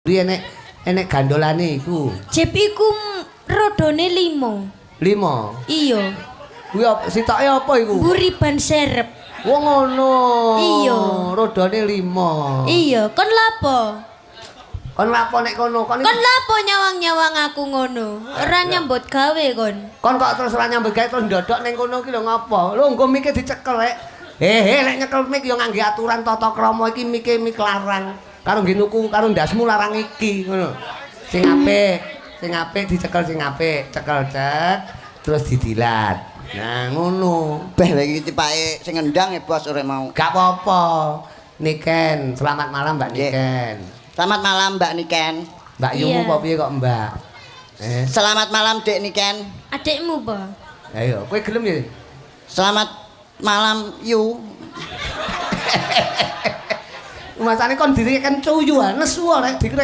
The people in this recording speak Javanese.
Enek enek gandolane iku. Jep iku rodone limo. Lima. Iya. Kuwi sitoke apa iku? Mburi ban serep. Wong ngono. Iya. Rodone lima. Iya, kon lapo? Kon lapo nek kono? Kon Kon lapo nyawang-nyawang aku ngono? Ora nyambut gawe kon. Kon kok terus ora nyambut gawe terus ndodok ning kono ki lho ngopo? Lho nggo mike dicekel rek. He lek nyekel mik yo ngangge aturan tata krama, iki mike mik larang. Karo nggih nuku karo ndasmu larang iki ngono. Sing apik, sing apik dicekel sing apik, cekel cek terus didilat. Nah, ngono. Beh, lha iki tipake sing ngendang ya, Bos, ora mau. Gak apa-apa. Niken, selamat malam, Mbak Niken. Selamat malam, Mbak Niken. Mbak Yumu Iya. apa piye kok Mbak? Eh, Selamat malam, Dek Niken. Adikmu po? Ayo, kowe gelem ya? Selamat malam, Yu. Masane kon diriken cuyu ah, nesu rek dikira.